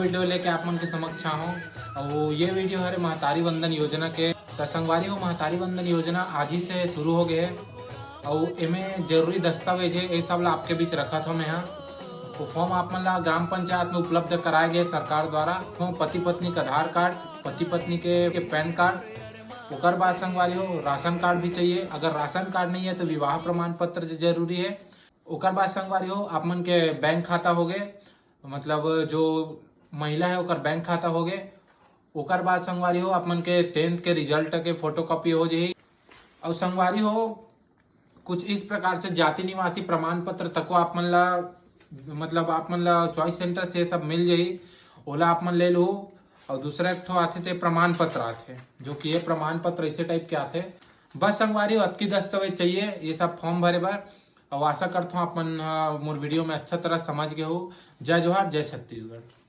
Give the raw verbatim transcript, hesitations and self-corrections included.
Video लेके आप मन के समक्ष आए हों। अउ ये वीडियो हरे महतारी वंदन योजना के। त संगवारी हो, महतारी वंदन योजना आज ही से शुरू हो गए हे। अउ एमे जरूरी दस्तावेज हे, ये सब ला आपके बीच रखत हों मैं हा। वो फॉर्म आप मन ला ग्राम पंचायत में उपलब्ध कराए गए सरकार द्वारा। वो पति पत्नी के आधार कार्ड, पति पत्नी के, के पैन कार्ड, ओकर बाद संगवारी हो राशन कार्ड भी चाहिए। अगर राशन कार्ड नहीं है तो विवाह प्रमाण पत्र ज-, जरूरी है। ओकर बाद संगवारी हो आप मन के बैंक खाता हो गए, मतलब जो महिला है ओकर बैंक खाता हो गए। ओकर बाद संगवारी हो आप मन के टेंथ के रिजल्ट के फोटोकॉपी हो जाही। और संगवारी हो कुछ इस प्रकार से जाति निवासी प्रमाण पत्र तको आप मन ला, मतलब आप मन ला चॉइस सेंटर से सब मिल जाही, ओला आप मन ले लो। और दूसरा एक ठो आथे ते प्रमाण पत्र आथे, जो कि ये प्रमाण पत्र ऐसे टाइप के आथे। बस संगवारी हो अतकी दस्तावेज चाहिए ये सब फॉर्म भरे बर। और आशा करता हूँ आप मन, अ, मोर वीडियो में अच्छा तरह समझ गए हो। जय जोहार, जय छत्तीसगढ़।